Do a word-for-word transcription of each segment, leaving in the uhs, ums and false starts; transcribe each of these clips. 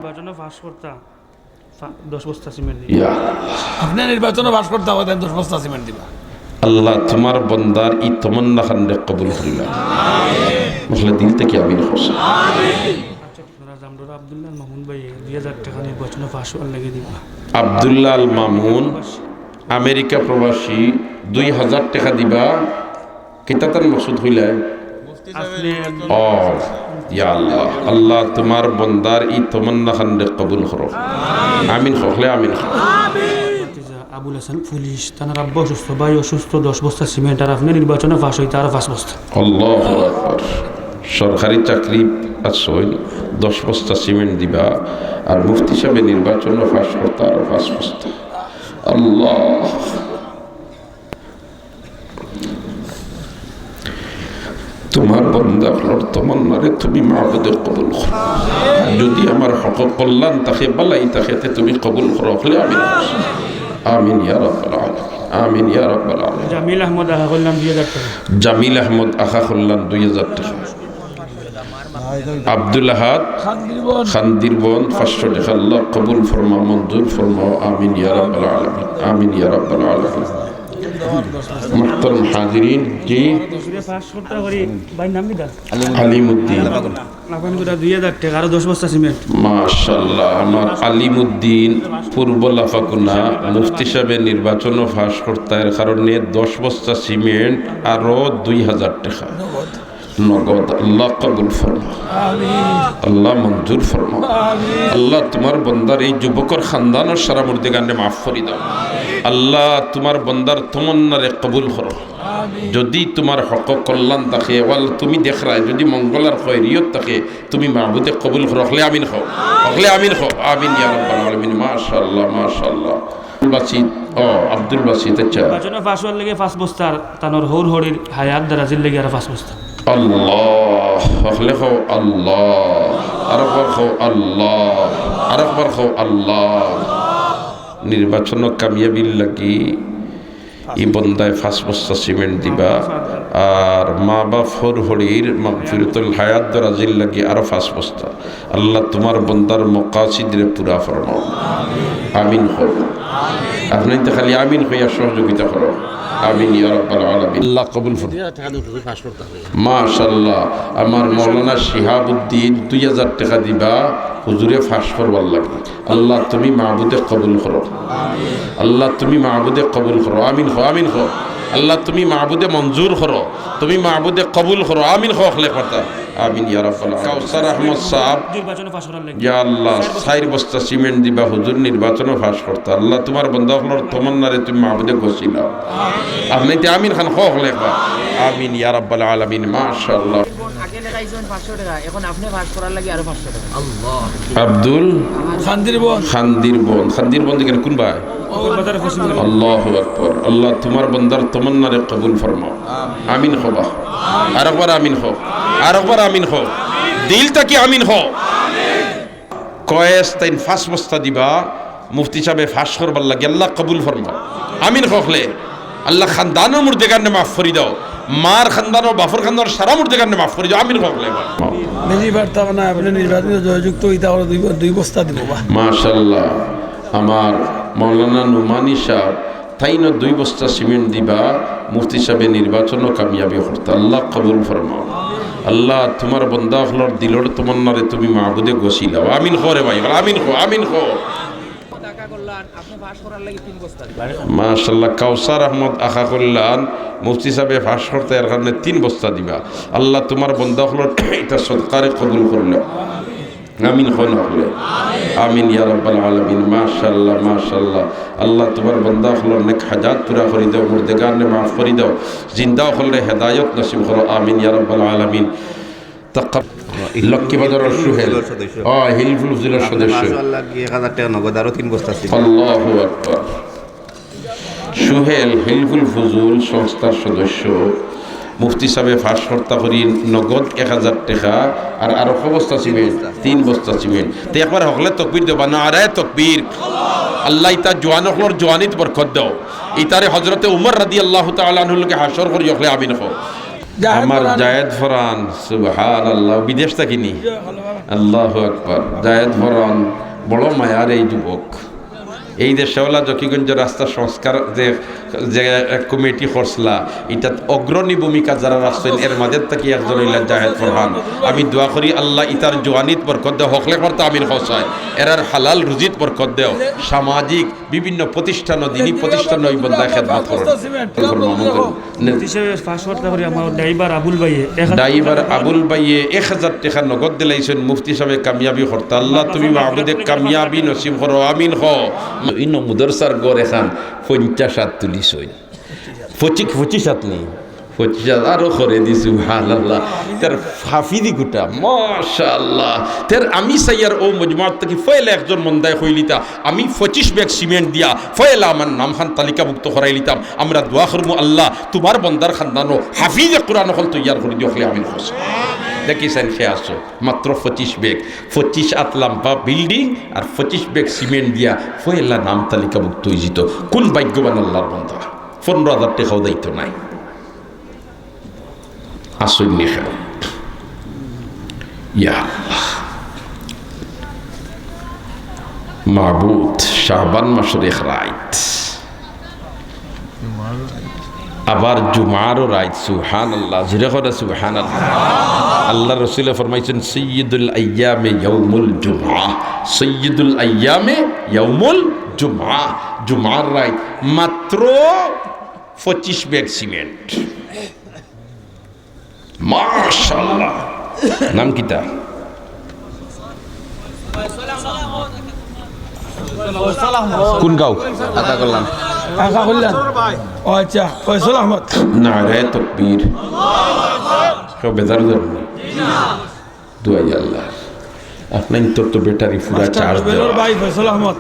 নির্বাচনো পাশ করতা, পা-, দশ বস্তা সিমেন্ট দিবা। ইয়া আল্লাহ। আপনে নির্বাচনো পাশ করতা, অউ দশ বস্তা সিমেন্ট দিবা। আল্লাহ, তুমার বন্দার ই তমন্না খানরে কবুল করিলাও। মহলে দিল থাকি আমিন কও। আচ্ছা, আপনারা জামডোরা আব্দুল্লাহ আল মামুন ভাই দুই হাজার টেকা নির্বাচনো পাশ অওয়ার লাগি দিবা। আব্দুল্লাহ আল মামুন আমেরিকা প্রবাসী দুই হাজার টেকা দিবা। কিতা তান মকসুদ কইলায়? আপনে ও, ইয়া আল্লাহ, আল্লাহ তুমার বন্দার ই তমন্না খানরে কবুল করো। আমিন কও, হকলে আমিন কও। ভাতিজা আবুল হাসান পুলিশ, তানার আব্বা অসুস্থ, ভাই অসুস্থ, দশ বস্তা সিমেন্ট, আর আপনে নির্বাচনো পাশ অইতা আরো পাঁচ বস্তা। আল্লাহু আকবার। সরকারি চাকরি আছে, দশ বস্তা সিমেন্ট দিবা, আর মুফতি সাবে নির্বাচনো পাশ করতা আরো পাঁচ বস্তা। আল্লাহ। তুমার বন্দা অকলর তমন্নারে তুমি মাবুদে কবুল করো। যুদি আমার হক কল্যাণ থাকে, বালাই থাকে, তে তুমি কবুল করো। হকলে আমিন। আমিন ইয়া রাব্বাল আলামিন। আমিন ইয়া রাব্বাল আলামিন। জামিল আহমদ আখা কল্যাণ দুই হাজার টেকা। জামিল আহমদ আখা কল্যাণ দুই হাজার টেকা। আব্দুল আহাদ খান্দিরবন পাঁচশো টেকা। আল্লাহ কবুল ফরমাও, মঞ্জুর ফরমাও। আমিন ইয়া রাব্বাল আলামিন। আমিন ইয়া রাব্বাল আলামিন। মুহতারাম হাজিরিন, জি। হুজুরে পাশ করতা করি, ভাইর নাম কিতা? আলিমুদ্দিন। লাফান দুটা দুই হাজার টেকা, আরো দশ বস্তা সিমেন্ট। মাশাআল্লাহ, আমার আলিমুদ্দিন পূর্ব লাফাকুনা মুফতি সাবে নির্বাচনো পাশ করতা, এর কারণে দশ বস্তা সিমেন্ট, আরো দুই হাজার টেকা। নগদ। আল্লাহ কবুল ফরমাও। আল্লাহ মঞ্জুর ফরমাও। আল্লাহ তুমার বন্দার এই যুবকর খানদানর সারা মুর্দেগানরে মাফ করি দাও। আল্লাহ তুমার বন্দার তমন্নারে কবুল করো। যুদি তুমার হক কল্যাণ থাকে, ওয়াল তুমি দেখরায়, যুদি মঙ্গল আর খয়রিয়ত থাকে, তুমি মাবুদে কবুল করো। হকলে আমিন কও। হকলে আমিন কও। আমিন ইয়া রাব্বাল আলামিন। মাশাআল্লাহ, মাশাআল্লাহ। আব্দুল বাসিত, ও, আব্দুল বাসিত, আচ্ছা। নির্বাচনো পাশ অওয়ার লাগি পাঁচ বস্তা, আর তানর হউর হড়ির হায়াত দারাজির লাগি আরো পাঁচ বস্তা। আল্লাহ, হকলে কও আল্লাহ, আরেকবার কও আল্লাহ, আরেকবার কও আল্লাহ। নির্বাচনো কামিয়াবির লাগি ই বন্দায় পাঁচ বস্তা সিমেন্ট দিবা, আর মা বাপ হউর হড়ির মাগফিরাতুল হায়াত দারাজির লাগি আরো পাঁচ বস্তা। আল্লাহ তুমার বন্দার মকাসিদরে পুরা ফরমাও। আমিন কও। আপনে তো খালি আমিন কইয়া সহযোগিতা করো। আমিন ইয়া রাব্বাল আলামিন। আল্লাহ কবুল ফরমাও। মাশাআল্লাহ, আমার মাওলানা শিহাবুদ্দিন দুই হাজার টেকা দিবা হুজুরে পাশ করবার লাগি। আল্লাহ তুমি মাবুদে কবুল করো। আল্লাহ তুমি মাবুদে কবুল করো। আমিন কও, আমিন কও। আল্লাহ তুমি মাবুদে মঞ্জুর করো, তুমি মাবুদে কবুল করো। আমিন কও, হকলে পারতা। আমিন ইয়া রাব্বাল আলামিন। কাউসার আহমদ সাহেব, নির্বাচনো পাশ করার লাগি। ইয়া আল্লাহ, চাইর বস্তা সিমেন্ট দিবা হুজুর নির্বাচনো পাশ করতা। আল্লাহ তুমার বন্দা অকলর তমন্নারে তুমি মাবুদে গছিলাও। আপনে তে আমিন খান কও, হকলে পারতা। আমিন ইয়া রাব্বাল আলামিন। মাশাআল্লাহ। আগে লেখাইছইন পাঁচশো টেকা, এখন আপনে পাশ করার লাগি আরো পাঁচশো টেকা। আব্দুল খান্দিরবন। খান্দিরবন, খান্দিরবন দেখেন কোন ভাই? আল্লাহু আকবার। আল্লাহ তুমার বন্দার তমন্নারে কবুল ফরমাও। আমিন কও বা। আরেকবার আমিন কও। আরেকবার আমিন কও। দিল থাকি আমিন কও। কয়েস তাইন পাঁচ বস্তা দিবা, মুফতি সাবে পাশ করবার লাগি। আল্লাহ কবুল ফরমাও। আমিন কও হকলে। আল্লাহ খানদানর মুর্দেগানরে মাফ করি দাও। মার খানদানর, বাপর খানদানর সারা মুর্দেগানরে মাফ করি দাও। আমিন কও হকলে। বেশি পারতাম না, আপনে নির্বাচনো জয়যুক্ত অইতা অইলে দুই ব-, দুই বস্তা দিমু বা। মাশাআল্লাহ, আমার মাওলানা নুমানি সাহেব, তাইনও দুই বস্তা সিমেন্ট দিবা, মুফতি সাবে নির্বাচনো কামিয়াবি করতা। আল্লাহ কবুল ফরমাও। আল্লাহ তুমার বন্দা অকলর দিলর তমন্নারে তুমি মাবুদে গছিলাও। আমিন কও রে ভাই, আমিন কও, আমিন কও। মাশাআল্লাহ, কাউসার আহমদ আখা কল্যাণ, মুফতি সাবে পাশ করতা, এর কারণে তিন বস্তা দিবা। আল্লাহ তুমার বন্দা অকলর ইতা সদকারে কবুল করিলাও। আমিন কও না হকলে। আমিন ইয়া রাব্বাল আলামিন। মাশাআল্লাহ, মাশাআল্লাহ। আল্লাহ তুমার বন্দা অকলর নেক হাজাত পুরা করি দাও, মুর্দেগানরে মাফ করি দাও, জিন্দা অকলরে হেদায়ত নসিব করো। আমিন ইয়া রাব্বাল আলামিন। তাকাব-, লক্ষ্মীবাজারর সুহেল। সদস্য। ও, হিলফুল ফুজুলর সদস্য। পাঁচশো আল্লাহ কি এক হাজার টেকা নগদ, আরো তিন বস্তা ছিল। আল্লাহু আকবার। সুহেল হিলফুল ফুজুল সংস্থার সদস্য, মুফতি সাবে পাশ করতা করি নগদ এক হাজার টেকা, আর আরো ক বস্তা সিমেন্ট? তিন বস্তা সিমেন্ট। তে একবার হকলে তকবির দেও বা নারায়ে তকবির। আল্লাহ ইতা জোয়ান অকলর জোয়ানিত বরকত দাও, ইতারে হজরতে উমর রাদিয়াল্লাহু তাআলা আনহুর লগে হাশর করি হকলে আমিন কও। আমার জায়েদ ফরহান, সুবহানাল্লাহ, বিদেশ থাকি নি? আল্লাহু আকবার। জায়েদ ফরহান বড় মায়ার এই যুবক। এই যে শেওলা জকিগঞ্জ রাস্তা সংস্কার যে, যে কমিটি করছলা, ইটাত অগ্রণী ভূমিকা যারা রাখছইন, এর মাঝে থাকি একজন অইলা জায়েদ ফরহান। আমি দোয়া করি আল্লাহ ইতার জোয়ানিত বরকত দেও, হকলে করতে আমিন কওছাই। এরার হালাল রুজিত বরকত দেও, সামাজিক বিভিন্ন প্রতিষ্ঠান, দিনী প্রতিষ্ঠান, ওই বন্দায় খেদমত করো। মুফতি সাহেব, পাঁচ ওয়াক্ত করি আমার ড্রাইভার আবুল ভাইয়ে এক হাজার ড্রাইভার আবুল ভাইয়ে এক হাজার টেকা নগদ দিলাইছইন, মুফতি সাহেব কামিয়াবি করতা। আল্লাহ তুমি মাহবুদে কামিয়াবি নসিব করো, আমিন কও। ইনো মুদরসার ঘর এখান পঞ্চাশ হাত তুলিছইন, পঁচিশ, পঁচিশ হাত নি, পঁচিশ হাত আরো করে দি, সুবহানাল্লাহ। তার হাফিজি গুটা, মাশাআল্লাহ। তার আমি চাইয়ার ও মজমাত থাকি পয়লা একজন বন্দায় কইলিতা, আমি পঁচিশ ব্যাগ সিমেন্ট দিয়া পয়লা আমার নামখান তালিকাভুক্ত করাইলিতাম। আমরা দোয়া করমু, আল্লাহ, তুমার বন্দার খান্দানো হাফিজে কোরআন অকল তৈয়ার করি দিও, হকলে আমিন কও। দেখি চাইন কে আছো, মাত্র পঁচিশ ব্যাগ, পঁচিশ আত লাম্বা বিল্ডিং আর পঁচিশ ব্যাগ সিমেন্ট দিয়া পয়লা নাম তালিকাভুক্ত অইযিতো। কোন ভাগ্যবান আল্লাহর বন্দা, পনেরো হাজার টেকাও দায়িত্ব নাই। আসইন নি কেউ? ইয়া আল্লাহ। মাবুদ, শাবান মাসর এক রাইত, আবার জুমারও রাইত, সুবহানাল্লাহ, জোরে কও না সুবহানাল্লাহ। আল্লাহর রসুলে ফরমাইছইন, "সাইয়্যিদুল আইয়ামে ইয়াউমুল জুমআ, সাইয়্যিদুল আইয়ামে ইয়াউমুল জুমআ।" জুমার রাইত মাত্র পঁচিশ ব্যাগ সিমেন্ট। মাশাআল্লাহ। নাম কিতা? কোন গাঁও? আকা কল্যাণ। আকা কল্যাণ। ও আচ্ছা, ফয়সল আহমদ। নারায়ে তাকবীর। কেউ বেজার ধরনি। দোয়াই আল্লাহ। আপনার তো, তো ব্যাটারি পুরা চার্জ দেওয়া। ভাই ফয়সল আহমদ।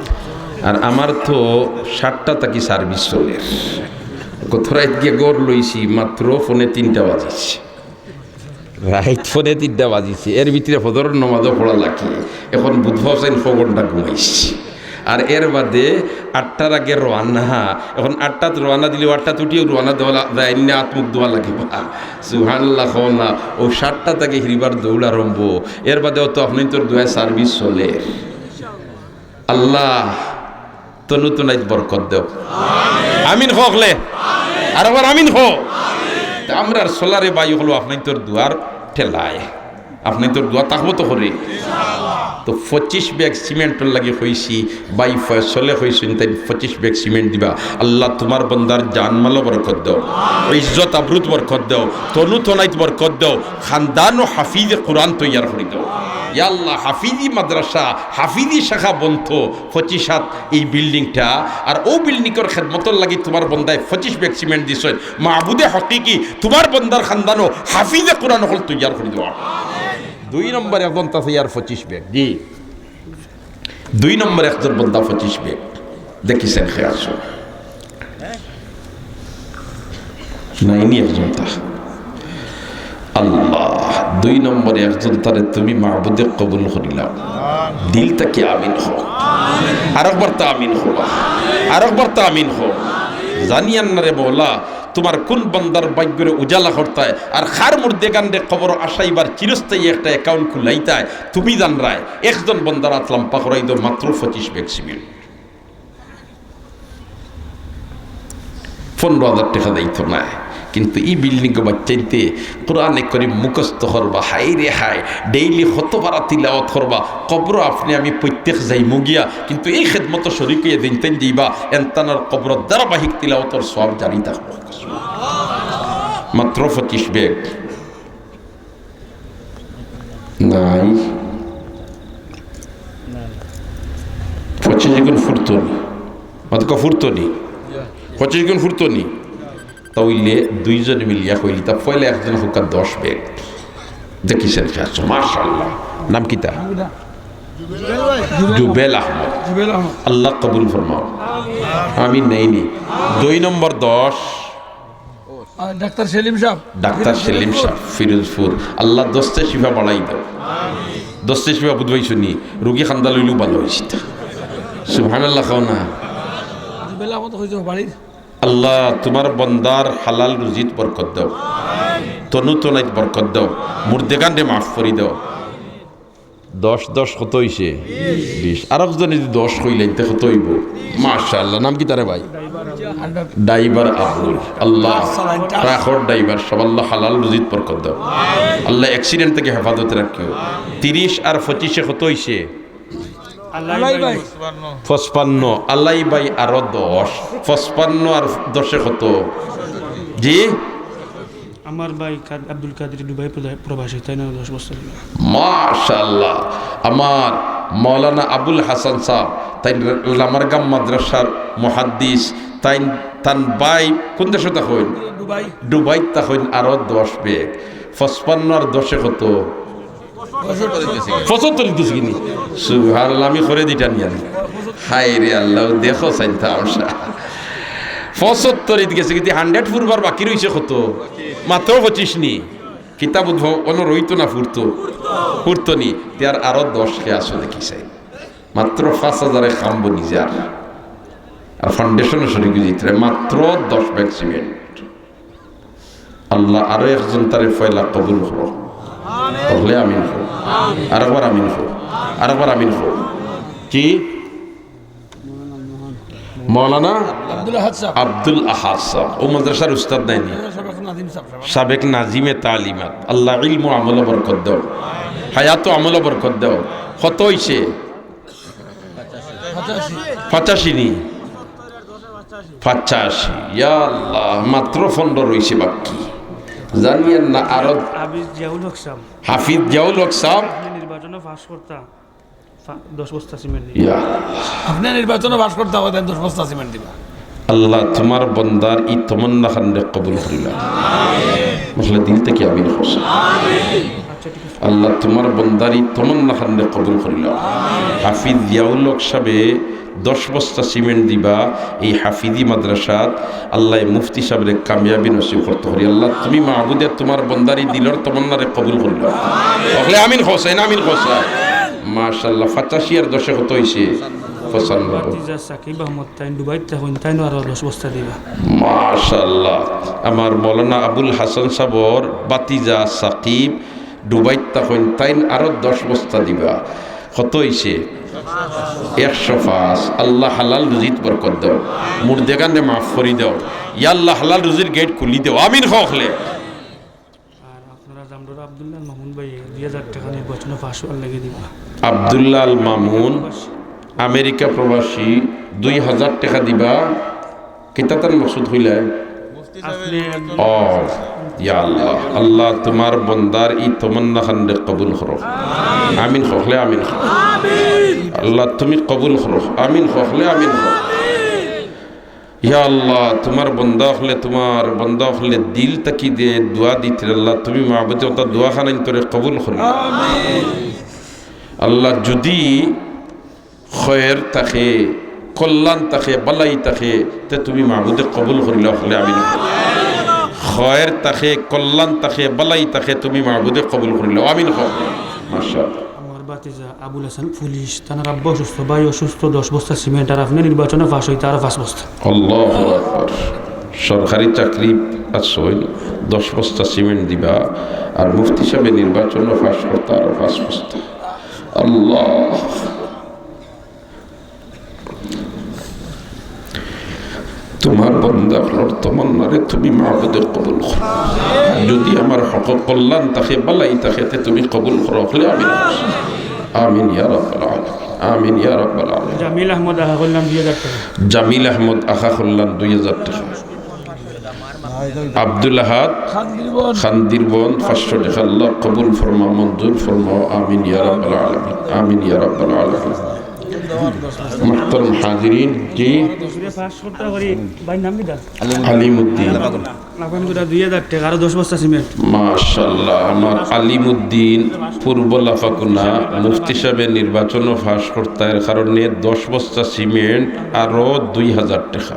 আর আমার তো সাতটা থাকি সার্ভিস চলের। গত রাইত গিয়া ঘর লইছি, মাত্র পৌনে তিনটা বাজিছে। রাইত পৌনে তিনটা বাজিছে, এর ভিতরে ফজরর নামাজও পড়া লাগে। এখন বুধবার চাইন ছ ঘন্টা ঘুমাইছি। আর এর বাদে আটটার আগে রওয়ানা। এখন আটটাত রওয়ানা দিলে আটটাত উঠিও রওয়ানা দেওয়া লা-, যায় না, আত মুখ ধোয়া লাগে। সুবহানাল্লাহ কও না। ও সাতটা থাকি হিরিবার দৌড় আরম্ভ। এর বাদেও তো আপনার তোর দোয়ায় সার্ভিস চলে। আল্লাহ, তনু তনাইত বরকত দেও। আমিন কও হকলে। আর আবার আমিন কও। তা আমরার চলারে ভাই অকল, আপনার তোর দোয়ার ঠেলায়। আপনার তোর দোয়া থাকবো তো করে। তো পঁচিশ ব্যাগ সিমেন্টর লাগি কইছি, ভাই ফয়সলে কইছইন, তাইন পঁচিশ ব্যাগ সিমেন্ট দিবা। আল্লাহ তুমার বন্দার জানমালো বরকত দেও, ইজ্জত আবরুত বরকত দেও, তনু তনাইত বরকত দেও, খানদানো হাফিজে কোরআন তৈয়ার করি দেও। ইয়া আল্লাহ, হাফিজি মাদ্রাসা, হাফিজি শাখা বনতো পঁচিশ হাত এই বিল্ডিংটা, আর অউ বিল্ডিংর খেদমতর লাগি তুমার বন্দায় পঁচিশ ব্যাগ সিমেন্ট দিছইন। মাবুদে হকিকি, তুমার বন্দার খানদানো হাফিজে কোরআন অকল তৈয়ার করি দেও। দুই নম্বর একজন তা চাইয়ার পঁচিশ ব্যাগ, জি। দুই নম্বর একজন বন্দা পঁচিশ ব্যাগ। দেখি চাইন কে আছো। নাইনি একজন তা। আল্লাহ, দুই নম্বরে একজন তারে তুমি মাবুদে কবুল করিলাও। দিল থাকি আমিন কও। আরকবার তা আমিন কও। আরকবার তা আমিন কও। জানিয়ার না রে মৌলা, তুমার কুন বন্দার ভাগ্যরে উজালা করতায়, আর কার মুর্দেগানরে কবরো আসাইবার চিরস্থায়ী একটা অ্যাকাউন্ট খুলাইতায়, তুমি জানরায়। একজন বন্দার আত লাম্বা করাই দেও, মাত্র পঁচিশ ব্যাগ সিমেন্ট। পনেরো হাজার টেকা দায়িত্ব নাই, কিন্তু ই বিল্ডিংগো বাচ্চাইন্তে কোরআনে করিম মুখস্থ করবা, হায় রে হায়, ডেইলি কত পারা তিলাওয়াত করবা, কবরো আপনে আমি প্রত্যেক যাইমু গিয়া, কিন্তু এই খেদমতো শরিক অইয়া দিন তাইন যাইবা, এনতানর কবরো ধারাবাহিক তিলাওয়াতর সওয়াব জারি থাকবো। মাত্র পঁচিশ ব্যাগ। নাই। পঁচিশ গুণ ফুরতনি। মাতকা ফুরতনি। পঁচিশ গুণ ফুরতনি। তা অইলে দুইজনে মিলিয়া কইলি, তা পয়লা একজন কউক্কা দশ ব্যাগ। দেখি চাইন কে আছো, মাশাআল্লাহ। নাম কিতা? জুবেল আহমদ। জুবেল আহমদ। আল্লাহ কবুল ফরমাও। আমি নেইনি। দুই নম্বর দশ। আহ, ডাক্তার সেলিম সাহেব। ডাক্তার সেলিম সাহেব, ফিরোজপুর। আল্লাহ দস্তে শিফা বাড়াই দেও। দস্তে শিফা বুঝবাইছো নি? রুগী খান্দা লইলেও ভালা অইছে। সুবহানাল্লাহ কও না। জুবেল আহমদ কইছো বাড়ির। আল্লাহ, তুমার বন্দার হালাল রুজিত বরকত দেও। তনু তনাইত বরকত দেও, মুর্দেগানরে মাফ করি দেও। দশ দশ কত অইছে? বিশ। আরক জনে যদি দশ কইলাইন, তে কত অইবো? মাশাআল্লাহ। নাম কিতা রে ভাই? ড্রাইভার আবুল। আল্লাহ, ট্রাকর ড্রাইভার সাব, আল্লাহ হালাল রুজিত বরকত দেও। আল্লাহ accident থাকি হেফাজত রাখিও। তিরিশ আর পঁচিশে কত অইছে? আলাই ভাই। পঁচপান্ন। আলাই ভাই আরো দশ। পঁচপান্ন আর দশে কত? জি? আমার ভাই কাদ-, আব্দুল কাদির দুবাই প্রদা-, প্রবাসী, তাইন আরো দশ বস্তা দিবা। মাশাআল্লাহ। আমার মাওলানা আবুল হাসান সাব, তাইন লামারগাম মাদ্রাসার মুহাদ্দিস, তাইন, তান ভাই কুন দেশো থাকইন? দুবাই। দুবাইত থাকইন, আরো দশ ব্যাগ। পঁচপান্ন আর দশে কত? পঁচাত্তর গেছে গিনি। সুবহানাল্লাহ, আমি করে দিটা নিয়ে আনি। হায় রে আল্লাহ, দেখো চাইন তামাশা। পঁচাত্তর গেছে গিনি, hundred ফুরবার বাকি রইছে কত? মাত্র পঁচিশ নি। কিতাব উদ্ভব অনো রইতো না ফুরতো? ফুরতো নি। তে আর আরো দশ কে আসো দেখি চাই। মাত্র পাঁচ হাজারে কাম বনি যার। আর foundation-ও শুরু করি দিতে মাত্র দশ ব্যাগ সিমেন্ট। আল্লাহ আরো একজন তারে পয়লা কবুল করো। হকলে আমিন কও। আরেকবার আমিন কও। আরেকবার আমিন কও। কি? মাওলানা আব্দুল আহাদ সাব। আব্দুল আহাদ সাব। অউ মাদ্রাসার উস্তাদ নায়নি? সাবেক নাজিম সাব, সাবেক। সাবেক নাজিমে তালিমাত। আল্লাহ ইলম ও আমলো বরকত দেও। হায়াত ও আমলো বরকত দেও। কত অইছে? পঁচাশি। পঁচাশি নি? পঁচাশি। ইয়া আল্লাহ, মাত্র পনেরো রইছে বাকি। জানি আর না আরো। হাফিজ জিয়াউল হক সাব। হাফিজ জিয়াউল হক সাব। আপনি নির্বাচনো পাশ করতা, পা-, দশ বস্তা সিমেন্ট দিবা। ইয়া। আপনি নির্বাচনো পাশ করতা, অউ দেন দশ বস্তা সিমেন্ট দিবা। আল্লাহ, তুমার বন্দার ই তমন্না খানরে কবুল করিলাও। আসলে দিল থাকি আমিন কও। আচ্ছা, ঠিক আছে। আল্লাহ, তুমার বন্দার ই তমন্না খানরে কবুল করিলাও। হাফিজ জিয়াউল হক সাবে দশ বস্তা সিমেন্ট দিবা, এই হাফিজি মাদ্রাসাত আল্লাহ মুফতি সাবরে কামিয়াবি নসিব করতা করি। আল্লাহ, তুমি মাবুদে তুমার বন্দার ই দিলর তমন্নারে কবুল করিলাও। হকলে আমিন কও চাইন, আমিন কও চাইন। মাশাআল্লাহ, পঁচাশি আর দশে কত অইছে? পঁচানব্বই। ভাতিজা সাকিব আহমদ তাইন দুবাইত থাকইন, তাইনও আরো দশ বস্তা দিবা। মাশাআল্লাহ, আমার মাওলানা আবুল হাসান সাবর ভাতিজা সাকিব দুবাইত থাকইন, তাইন আরো দশ বস্তা দিবা। কত অইছে? একশো পাঁচ। আল্লাহ হালাল রুজিত বরকত দেও, মুর্দেগানরে মাফ করি দেও। ইয়া আল্লাহ, হালাল রুজির গেট খুলি দেও। আমিন কও হকলে। আর আপনারা জামডোরা আব্দুল্লাহ মামুন ভাই দুই হাজার টেকা নির্বাচনো পাশ অওয়ার লাগি দিবা। আব্দুল্লাহ আল মামুন, আমেরিকা প্রবাসী, দুই হাজার টেকা দিবা। কিতা তান মকসুদ কইলায়? আপনি একজন ও, ইয়া আল্লাহ, আল্লাহ তুমার বন্দার ই তমন্না খানরে কবুল করো। আমিন কও হকলে আমিন কও। আল্লাহ তুমি কবুল করো। আমিন কও হকলে আমিন কও। ইয়া আল্লাহ, তুমার বন্দা অকলে, তুমার বন্দা অকলে দিল থাকি যে দোয়া দিতরা, আল্লাহ, তুমি মাবুদে অতা দোয়া খানাইন তরে কবুল করি। আল্লাহ, যুদি খয়ের থাকে, কল্যাণ থাকে, বালাই থাকে, তে তুমি মাবুদে কবুল করিলাও, অকলে আমিন। খয়ের থাকে, কল্যাণ থাকে, বালাই থাকে, তুমি মাবুদে কবুল করিলাও, আমিন কও। মাশাআল্লাহ। আমার ভাতিজা আবুল হাসান পুলিশ, তানার আব্বা অসুস্থ, ভাই অসুস্থ, দশ বস্তা সিমেন্ট, আর আপনি নির্বাচনো পাশ অইতা আরো পাঁচ বস্তা। আল্লাহু আকবার। সরকারি চাকরি আছে, দশ বস্তা সিমেন্ট দিবা, আর মুফতি সাবে নির্বাচনো পাশ করতা আরো পাঁচ বস্তা। আল্লাহ, তুমার বন্দা অকলর তমন্নারে তুমি মাবুদে কবুল করো। যুদি আমার হক কল্যাণ থাকে, বালাই থাকে, তে তুমি কবুল করো। অকলে আমিন। আমিন ইয়া রাব্বাল আলামিন। আমিন ইয়া রাব্বাল আলামিন। জামিল আহমদ আখা কল্যাণ দুই হাজার টেকা। জামিল আহমদ আখা কল্যাণ দুই হাজার টেকা। আব্দুল আহাদ খান্দিরবন পাঁচশো টেকা। আল্লাহ কবুল ফরমাও, মঞ্জুর ফরমাও। আমিন ইয়া রাব্বাল আলামিন। আমিন ইয়া রাব্বাল আলামিন। মুহতারাম হাজিরিন, জি। পাঁচশো টেকা করি, ভাইর নাম কিতা? আলিমুদ্দিন। আলহামদুলিল্লাহ, দুই হাজার টেকা, আরো দশ বস্তা সিমেন্ট। মাশাআল্লাহ, আমার আলিমুদ্দিন পূর্ব লাফাকুনা মুফতি সাবে নির্বাচনো পাশ করতা, এর কারণে দশ বস্তা সিমেন্ট, আরো দুই হাজার টেকা।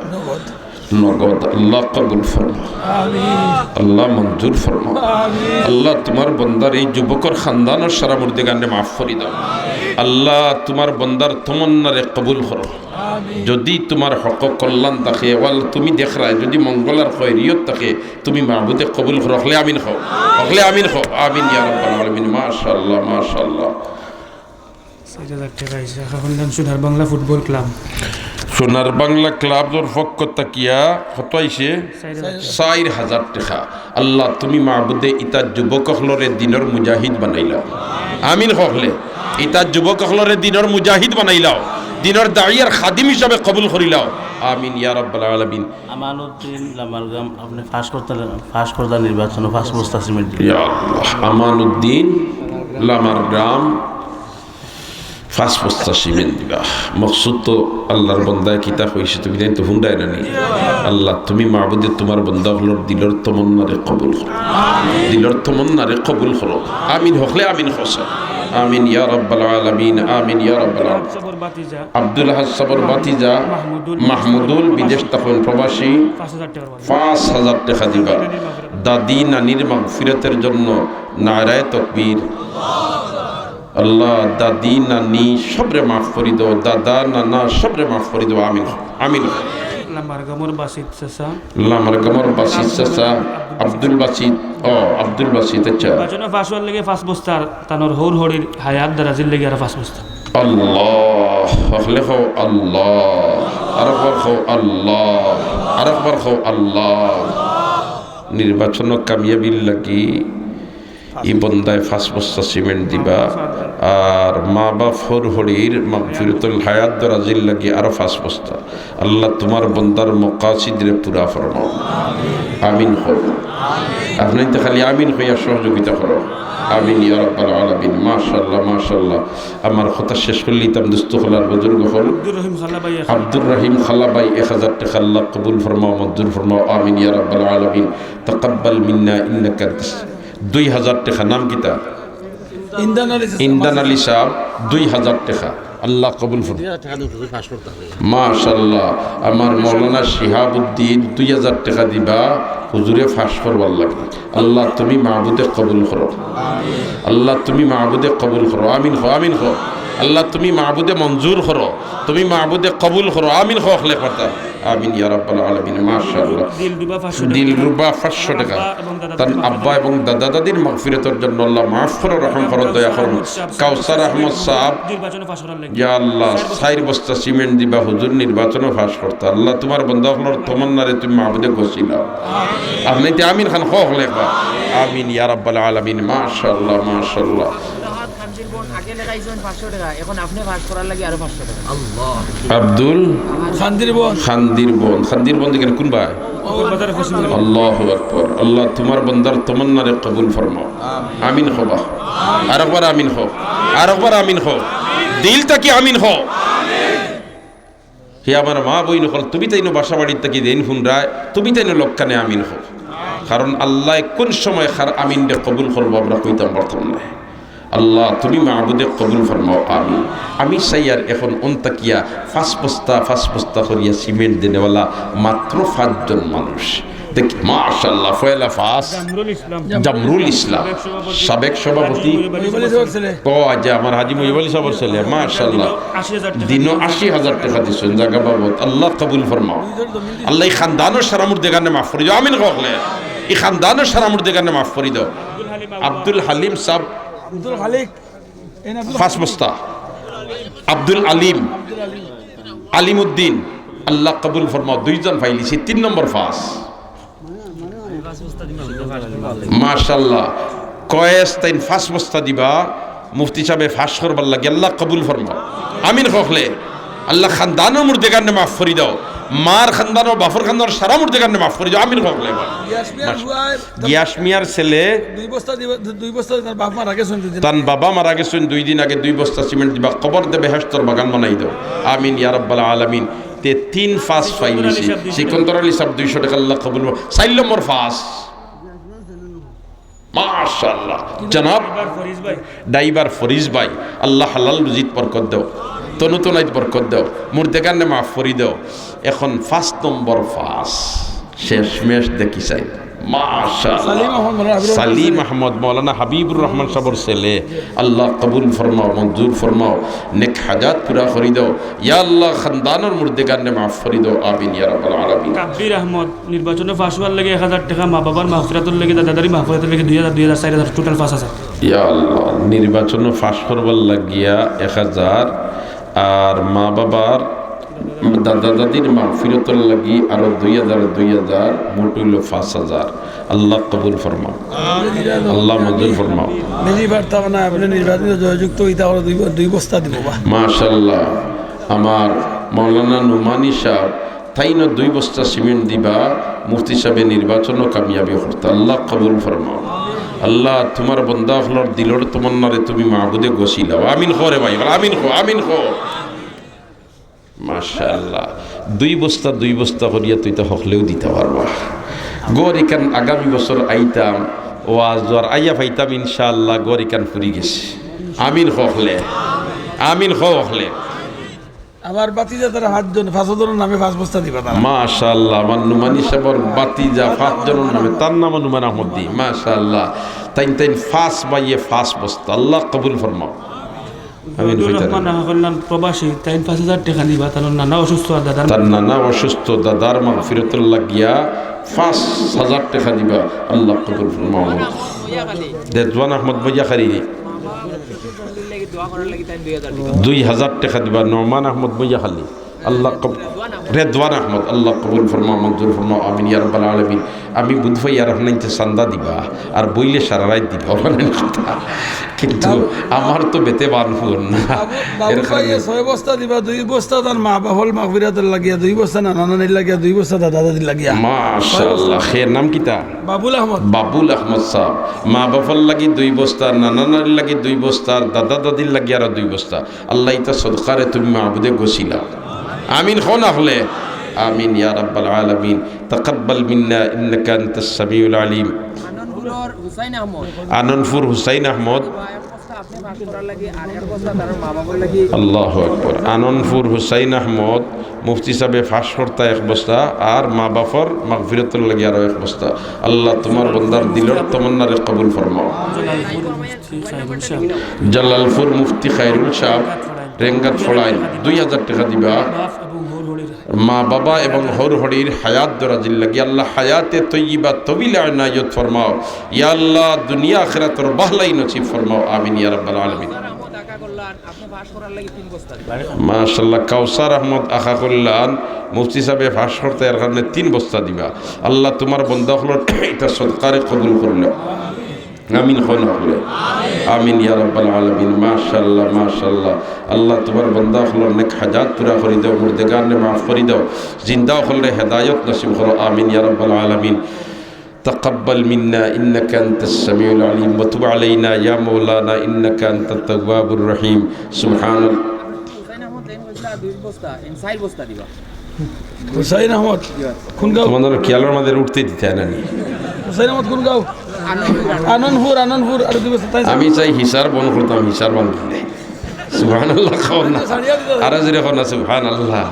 নগদ। আল্লাহ কবুল ফরমাও। আল্লাহ মঞ্জুর ফরমাও। আল্লাহ তুমার বন্দার এই যুবকর খানদানর সারা মুর্দেগানরে মাফ করি দাও। আল্লাহ তুমার বন্দার তমন্নারে কবুল করো। যদি তুমার হক কল্যাণ থাকে, ওয়াল তুমি দেখরায়, যদি মঙ্গল আর খয়রিয়ত থাকে, তুমি মাবুদে কবুল করো। হকলে আমিন কও। হকলে আমিন কও। আমিন ইয়া রাব্বাল আলামিন। মাশাআল্লাহ, মাশাআল্লাহ। চাইর হাজার টেকা আইছে। এখন দেন সোনার বাংলা ফুটবল ক্লাব। সোনার বাংলা ক্লাবর পক্ষ থাকিয়া কত আইছে? চাইর হাজার। চাইর হাজার টেকা। আল্লাহ, তুমি মাবুদে ইতা যুবক অকলরে দিনর মুজাহিদ বানাইলাও। আমিন কও হকলে। ইতা যুবক অকলরে দিনর মুজাহিদ বানাইলাও। দিনর দায়ী আর খাদিম হিসাবে কবুল করিলাও। আমিন ইয়া রাব্বাল আলামিন। আমানুদ্দিন লামারগাম, আপনে পাস করতা, পাস করতা নির্বাচনো পাঁচ বস্তা সিমেন্ট দিবা। ইয়া আল্লাহ, আমানুদ্দিন লামারগাম পাঁচ বস্তা সিমেন্ট দিবা। মকসুদ তো আল্লাহর বন্দায় কিতা কইছে, তুমি তাইন তো হুনরায় না নি? আল্লাহ, তুমি মাবুদে তুমার বন্দা অকলর দিলর তমন্নারে কবুল করো। দিলর তমন্নারে কবুল করো। আমিন কও হকলে আমিন কও। আমিন ইয়া রাব্বাল আলামিন, আমিন ইয়া রাব্বাল আলামিন। আব্দুল আহাদ সাবর ভাতিজা মাহমুদুল, বিদেশ তখন প্রবাসী, পাঁচ হাজার টেকা দিবা। দাদি নানির মাগফিরাতের জন্য নারায়ে তকবীর। আল্লাহ, দাদি নানি সবরে মাফ করি দাও, দাদা নানা সবরে মাফ করি দাও। আমিন, আমিন। লামারগামর বাসিত চাচা। লামারগামর বাসিত চাচা, আব্দুল বাসিত। ও, আব্দুল বাসিত, আচ্ছা। নির্বাচনো পাস অওয়ার লাগি পাঁচ বস্তার তানর হউর হড়ির হায়াত দারাজির লাগি আরো পাঁচ বস্তা। আল্লাহ, হকলে কও আল্লাহ, আরেকবার কও আল্লাহ, আরেকবার কও আল্লাহ। নির্বাচনো কামিয়াবির লাগি ই বন্দায় পাঁচ বস্তা সিমেন্ট দিবা, আর মা বাপ হউর হড়ির মাগফিরাতুল হায়াত দারাজির লাগি আরো পাঁচ বস্তা। আল্লাহ, তুমার বন্দার মকাসিদরে পুরা ফরমাও। আমিন কও। আপনে তো খালি আমিন কইয়া সহযোগিতা করো। আমিন ইয়া রাব্বাল আলামিন। মাশাআল্লাহ, মাশাআল্লাহ। আমার কথা শেষ করিলিতাম, দুস্ত অকল আর বুজুর্গ অকল। আব্দুর রহিম খালা ভাই এক হাজার টেকা, আল্লাহ কবুল ফরমাও, মঞ্জুর ফরমাও। আমিন ইয়া রাব্বাল আলামিন। তাকাব্বাল মিন্না ইন্নাকা আনতাস। দুই হাজার টেকা, নাম কিতা? ইন্দান আলী সাহেব। ইন্দান আলী সাহেব, দুই হাজার টেকা। আল্লাহ কবুল ফরমাও। মাশাআল্লাহ, আমার মৌলানা শিহাবুদ্দিন দুই হাজার টেকা দিবা, হুজুরে পাস করবার লাগি। আল্লাহ, তুমি মাবুদে কবুল করো। আল্লাহ, তুমি মাবুদে কবুল করো। আমিন কও, আমিন কও। আল্লাহ, তুমি মাবুদে মঞ্জুর করো, তুমি মাবুদে কবুল করো। আমিন কও, হকলে কও। আমিন ইয়া রাব্বাল আলামিন। মাশাআল্লাহ। দিলরুবা পাঁচশো টেকা। তান আব্বা এবং দাদা দাদির মাগফিরাতর জন্য আল্লাহ মাফ করো, রহম করো, দয়া করো। কাউসার আহমদ সাহেব, ইয়া আল্লাহ, চাইর বস্তা সিমেন্ট দিবা, হুজুর নির্বাচনো পাস করতা। আল্লাহ, তুমার বন্দা অকলর তমন্নারে তুমি মাবুদে গছিলাও। আপনে তে আমিন খান কও হকলে একবার। আমিন ইয়া রাব্বাল আলামিন। মাশাআল্লাহ, মাশাআল্লাহ। খানজির বোন আগে লেখাইছইন পাঁচশো টেকা, এখন আপনে পাস করার লাগি আরো পাঁচশো টেকা। আব্দুল খানজির বোন। খানজির বোন, খানজির বোন দেখেন কোন ভাই? আল্লাহু আকবার। আল্লাহ, তুমার বন্দার তমন্নারে কবুল ফরমাও। আমিন কও বা। আরেকবার আমিন কও। আরেকবার আমিন কও। দিল থাকি আমিন কও। হে আমার মা বইন অকল, তুমি তাইনও বাসা বাড়ির থাকি যেইন হুনরায়, তুমি তাইনও লগে আমিন কও। কারণ আল্লায় কোন সময় কার আমিনরে কবুল করবো আমরা কইতাম পারতাম নায়। আল্লাহ, তুমি মাবুদে কবুল ফরমাও, আমিন। আমি চাইয়ার এখন অন্তাকিয়া পাঁচ বস্তা, পাঁচ বস্তা করিয়া সিমেন্ট দেনেওয়ালা মাত্র পাঁচজন মানুষ। দেখি, মাশাআল্লাহ, পয়লা পাঁচ। জামরুল ইসলাম। জামরুল ইসলাম, সাবেক সভাপতি। ও, আচ্ছা, আমার হাজি মহিব আলী সাহেবর ছেলে, মাশাআল্লাহ। দিনও আশি হাজার টেকা দিছইন, জাগা বাবদ। আল্লাহ কবুল ফরমাও। আল্লাহ ই খানদানর সারা মুর্দেগানরে মাফ করি দাও। আমিন কও হকলে। ই খানদানর সারা মুর্দেগানরে মাফ করি দাও। আব্দুল হালিম সাহেব, পাঁচ বস্তা। আব্দুল আলিম, আলিমউদ্দিন, আল্লাহ কবুল ফরমাও। দুইজন পাইলিছি, তিন নম্বর পাঁচ। মাশাআল্লাহ। কয়েস তাইন পাঁচ বস্তা দিবা, মুফতি সাহেবে পাস করবার লাগি, আল্লাহ কবুল ফরমাও। আমিন কও হকলে। আল্লাহ খানদানর মুর্দেগানরে মাফ করি দাও। মার খানদানর, বাফর খানদানর সারা মুর্দেগানরে মাফ করি দাও। আমিন কও হকলে। গিয়াস মিয়ার ছেলে। দুই বস্তা দিবা, দু-, দুই বস্তা তার বাপ মারা গেছইন দুই দিন। তান বাবা মারা গেছইন দুই দিন আগে, দুই বস্তা সিমেন্ট দিবা, কবর দে বেহেশতর বাগান বানাই দাও। আমিন ইয়া রাব্বাল আলামিন। তে তিন পাঁচ পাইলিছি। সিকন্দর আলী সাহেব দুইশো টেকা, আল্লাহ কবুল। চাইর নম্বর পাঁচ। মাশাআল্লাহ। জনাব ড্রাইভার ফরিজ ভাই, আল্লাহ হালাল রুজিত বরকত দাও। তনু তনাইত বরকত দেও, মুর্দেগানরে মাফ করি দেও। এখন পাঁচ নম্বর পাঁচ, শেষমেশ দেখি চাই। মাশাআল্লাহ। সালিম আহমদ, মৌলানা হাবিবুর রহমান সালিম সাহেব। আহমদ, মৌলানা হাবিবুর রহমান সাহেবর ছেলে। আল্লাহ কবুল ফরমাও, মঞ্জুর ফরমাও, নেক হাজাত পুরা করি দেও। ইয়া আল্লাহ, খানদানর মুর্দেগানরে মাফ করি দেও। আমিন ইয়া রাব্বাল আলামিন। কাব্বির আহমদ, নির্বাচনো পাশ অওয়ার লাগি এক হাজার টেকা, মা বাবার মাগফিরাতর লাগি, দাদা দাদির মাগফিরাতর লাগি দুই হাজার, দুই হাজার, চাইর হাজার, total পাঁচ হাজার। ইয়া আল্লাহ, নির্বাচনো পাশ করবার লাগিয়া এক হাজার, আর মা বাবার, দাদা দাদির মাগফিরাতর লাগি আরো দুই হাজার, দুই হাজার, মোট অইলো পাঁচ হাজার। আল্লাহ কবুল ফরমাও, আল্লাহ মঞ্জুর ফরমাও। বেশি পারতাম না, আপনে নির্বাচনো জয়যুক্ত অইতা অইলে দুই, দুই বস্তা দিবা। মাশাআল্লাহ, আমার মাওলানা নুমানি সাহেব, তাইনও দুই বস্তা সিমেন্ট দিবা, মুফতি সাহেবে নির্বাচনো কামিয়াবি করতা। আল্লাহ কবুল ফরমাও। আল্লাহ, তুমার বন্দা অকলর দিলর তমন্নারে তুমি মাবুদে গছিলাও। আমিন কও রে ভাই, আমিন কও, আমিন কও। মাশাআল্লাহ, দুই বস্তা, দুই বস্তা করিয়া তুই তো হকলেও দিতা পারবা। ঘর ইখান আগামী বছর আইতাম, ওয়াজ আর আইয়া পাইতাম ইনশাআল্লাহ, ঘর ইখান ফুরি গেছে। আমিন কও হকলে, আমিন কও হকলে। আমার ভাতিজা তারা পাঁচজন, পাঁচজনর নামে পাঁচ বস্তা দিবা তারা। মাশাআল্লাহ, আমার নুমানি সাহেবর ভাতিজা পাঁচজনর নামে, তার নামও নুমান আহমদ দি। মাশাআল্লাহ, তাইন তাইন পাঁচ ভাইয়ে পাঁচ বস্তা। আল্লাহ কবুল ফরমাও। আমিন। মঞ্জুর রহমান আখা কল্যাণ প্রবাসী, তাইন পাঁচ হাজার টেকা দিবা, তার নানা অসুস্থ আর দাদার তার নানা অসুস্থ দাদার মাগফিরাতর লাগিয়া পাঁচ হাজার টেকা দিবা। আল্লাহ কবুল ফরমাও। রেদওয়ান আহমদ মইয়াখালী দুই হাজার টেকা দিবা, নোমান আহমদ মইয়াখালী। আল্লাহ কব-, রেদওয়ান আহমদ, আল্লাহ কবুল ফরমাও, মঞ্জুর ফরমাও, আমিন ইয়া রাব্বাল আলামিন। আমি বুধ ভাই আর আপনাইতে চান্দা দিবা, আর বইলে সারা রাইত দিবা, অখান কথা। কিন্তু আমার তো বেতে বানফুর না, বাবু, বাবু এর কারণে ভাইয়ে ছয় বস্তা দিবা, দুই বস্তা তার মা বাফর মাগফিরাতর লাগিয়া, দুই বস্তা নানা নানির লাগিয়া, দুই বস্তা দাদা দাদির লাগিয়া। মাশাআল্লাহ, এর নাম কিতা? বাবুল আহমদ। বাবুল আহমদ সাহেব, মা বাফর লাগি দুই বস্তা, নানা নানির লাগি দুই বস্তা, আর দাদা দাদির লাগি আরো দুই বস্তা। আল্লাহ, ইতা সদকারে তুমি মাবুদে গছিলাও। আমিন কও না হকলে। আমিন ইয়া রাব্বাল আলামিন। তাকাব্বাল মিন্না ইন্নাকা আনতাস সামিউল আলিম। আননপুরর হুসাইন আহমদ। আননপুর হুসাইন আহমদ। এক বস্তা আপনি পাস করার লাগি আর এক বস্তা তার মা বাবার লাগি। আল্লাহু আকবার। আননপুর হুসাইন আহমদ, মুফতি সাহেবে পাস করতা এক বস্তা, আর মা বাফর মাগফিরাতর লাগি আরো এক বস্তা। আল্লাহ, তুমার বন্দার দিলর তমন্নারে কবুল ফরমাও। জালালপুর মুফতি খায়রুল সাহেব, রেঙ্গাত ফড়াইল, দুই হাজার টেকা দিবা। মা বাবা এবং হউর হড়ির হায়াত দরাজির লাগি আল্লাহ হায়াতে তৈয়বা তবিলা এনায়ত ফরমাও। ইয়া আল্লাহ, দুনিয়া আখিরাতর বাহলাই নসিব ফরমাও। আমিন ইয়া রাব্বাল আলামিন। মাশাআল্লাহ, কাউসার আহমদ আখা কল্যাণ, মুফতি সাহেবে পাস করতা এর কারণে তিন বস্তা দিবা। আল্লাহ, তুমার বন্দা অকলর ইতা সদকারে কবুল করিলাও। আমিন কও না হকলে। আমিন ইয়া রাব্বাল আলামিন। মাশাআল্লাহ, মাশাআল্লাহ। আল্লাহ, তুমার বন্দা অকলর নেক হাজাত পুরা করি দেও, মুর্দেগানরে মাফ করি দেও, জিন্দা অকলরে হেদায়ত নসিব করো। আমিন ইয়া রাব্বাল আলামিন। تقبل منا إنك أنت السميع العليم وتب علينا يا مولانا إنك أنت التواب الرحيم. سبحان الله. হুসাইন আহমদ লেন কইছিলা দুই বস্তা, এন চাইর বস্তা দিবা। হুসাইন আহমদ কোন গাঁও? তোমাদের খেয়ালের মাঝে উঠতে দিতে হয় না নি? হুসাইন আহমদ কোন গাঁও? আনন্দপুর। আনন্দপুর, আনন্দপুর, আর দুই বস্তা তাই। আমি চাই হিসার বন্ধ করতাম, হিসার বন্ধ করলে। সুবহানাল্লাহ কও না। আরো জোরে কও না, সুবহানাল্লাহ।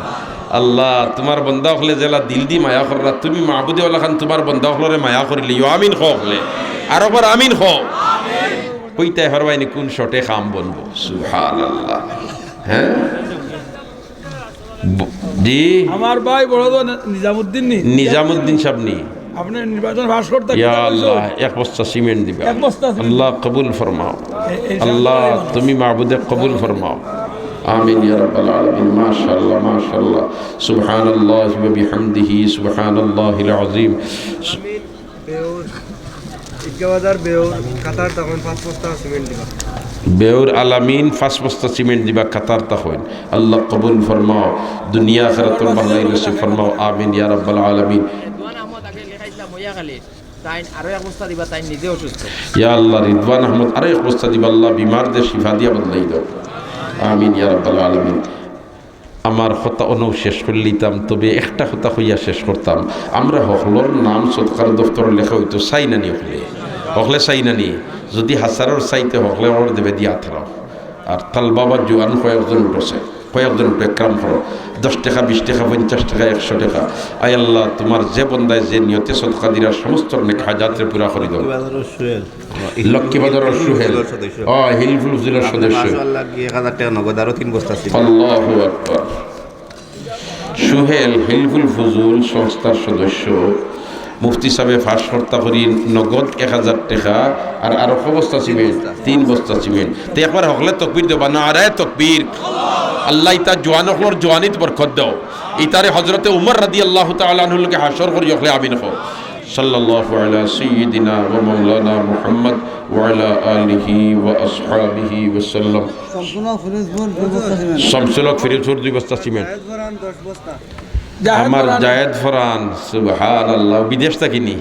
আল্লাহ, তুমার বন্দা অকলে যেলা দিল দি মায়া কররা, তুমি মাবুদে অলাখান তুমার বন্দা অকলরে মায়া করিলিও। আমিন কও হকলে। আরো বার আমিন কও। কইতায় পারবায়নি কোন শটে কাম বনবো। সুবহানাল্লাহ। হ্যাঁ? ব-, জি। আমার ভাই বড় তো নিজামুদ্দিন নি? নিজামুদ্দিন সাহেব নি? আপনি নির্বাচন পাস করতে ইয়া আল্লাহ, এক বস্তা সিমেন্ট দিবা। এক বস্তা সিমেন্ট। আল্লাহ কবুল ফরমাও। এ-, এই আল্লাহ, সাহায্য তুমি মাবুদে কবুল ফরমাও। আমিন ইয়া রাব্বাল আলামিন। মাশাআল্লাহ, মাশাআল্লাহ। সুবহানাল্লাহি ওয়া বিহামদিহি, সুবহানাল্লাহিল আযীম। বেউর, ঈদগাহ বাজার বেউর, কাতার তখন পাঁচ বস্তা সিমেন্ট দিবা। বেউর আলামিন পাঁচ বস্তা সিমেন্ট দিবা, কাতার তখন। আল্লাহ কবুল ফরমাও, দুনিয়া আখিরাতর ভালাই নসিব ফরমাও। আমিন ইয়া রাব্বাল আলামিন। রিদওয়ান আহমদ আগে লেখাইছিলাম মইয়াখালী, তাইন আরো এক বস্তা দিবা, তাইন নিজে অসুস্থ। ইয়া আল্লাহ, রিদওয়ান আহমদ আরো এক বস্তা দিবা, আল্লাহ বিমাররে শিফা দিয়া বদলাই দেও। আমিন ইয়া রাব্বাল আলামিন। আমার কথা অনউ শেষ করিলিতাম, তবে একটা কথা কইয়া শেষ করতাম। আমরা হকলর নাম সদকার দপ্তরো লেখা অইতো চাই না নি হকলে? হকলে চাই না নি? যদি হাজারর চাইতে হকলে অর্ডার দিবা দিয়া থাকো। আর তালবাবা জুয়ান কয়েকজন উঠছে। কয়েকজন একটু একরাম করো। দশ টেকা, বিশ টেকা, পঞ্চাশ টেকা, একশো টেকা। আয় আল্লাহ, তুমার যে বন্দায় যে নিয়তে সদকা দিরা, সমস্ত নেক হাজাতরে পুরা করি দেও। লক্ষ্মীবাজারর সুহেল। ও, হিলফুল ফজুলর সদস্য। পাঁচশো আল্লাহ কি এক হাজার টেকা নগদ, আরো তিন বস্তা ছিল। আল্লাহু আকবার। সুহেল হিলফুল ফজুল সংস্থার সদস্য। মুফতি সাবে ফাঁস হর্তা করি নগদ এক হাজার টেকা, আর আরো ক বস্তা সিমেন্ট? তিন বস্তা সিমেন্ট। তে একবার হকলে তকবীর দেবা, নারায়ে তকবীর। আল্লাহ ইতা জোয়ান অকলর জোয়ানিত বরকত দেও। ইতারে হযরতে উমর রাদিয়াল্লাহু তাআলা আনহুর লগে হাশর করি হকলে আমিন কও। সাল্লাল্লাহু আলা সাইয়্যিদিনা ওয়া মাওলানা মুহাম্মদ ওয়া আলা আলিহি ওয়া আসহাবিহি ওয়া সাল্লাম। শামসুল হক ফিরোজপুর দুই বস্তা সিমেন্ট। আমার জায়েদ ফরান, সুবহানাল্লাহ, বিদেশ থাকি নি?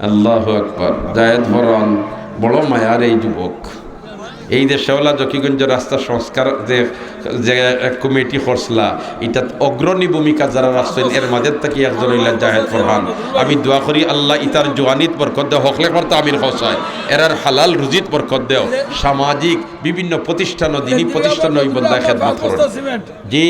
আল্লাহু আকবার। জায়েদ ফরান বড় মায়ার এই যুবক। এই যে শেওলা জকিগঞ্জ রাস্তা সংস্কার যে, যে কমিটি করছলা, ইটাত অগ্রণী ভূমিকা যারা রাখছইন, এর মাঝে থাকি একজন অইলা জায়েদ ফরহান। আমি দোয়া করি আল্লাহ ইতার জোয়ানিত বরকত দেও, হকলে করতে আমিন কও চাই। এরার হালাল রুজিত বরকত দেও, সামাজিক বিভিন্ন প্রতিষ্ঠান, দিনী প্রতিষ্ঠান, ওই বন্দায় খেদমত করো। জি,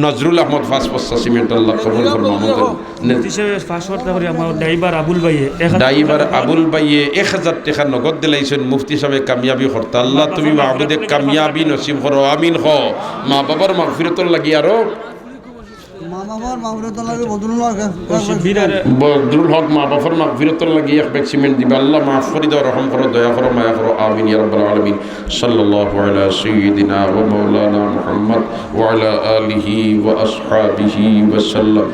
নজরুল আহমদ, পাঁচ বস্তা সিমেন্ট, আল্লাহ কবুল ফরমাও। মুফতি সাবে ফাঁস হর্তা করি আমার ড্রাইভার আবুল ভাইয়ে এক হাজার ড্রাইভার আবুল ভাইয়ে এক হাজার টেকা নগদ দিলাইছইন, মুফতি সাবে কামিয়াবি করতা। আল্লাহ তুমি মাহবুদে কামিয়াবি নসিব করো, আমিন কও। মা বাবার মাগফিরতর লাগি আরো মা বাবার মাগফিরতর লাগি বদরুল হক। বদরুল হক মা বাবার মাগফিরতর লাগি এক ব্যাগ সিমেন্ট দিবা। আল্লাহ মাফ করি দেও, রহম করো, দয়া করো, মায়া করো। আমিন ইয়া রাব্বাল আলামিন। সাল্লাল্লাহু আলা সাইয়্যিদিনা ওয়া মাওলানা মুহাম্মদ ওয়া আলা আলিহি ওয়া আসহাবিহি ওয়া সাল্লাম।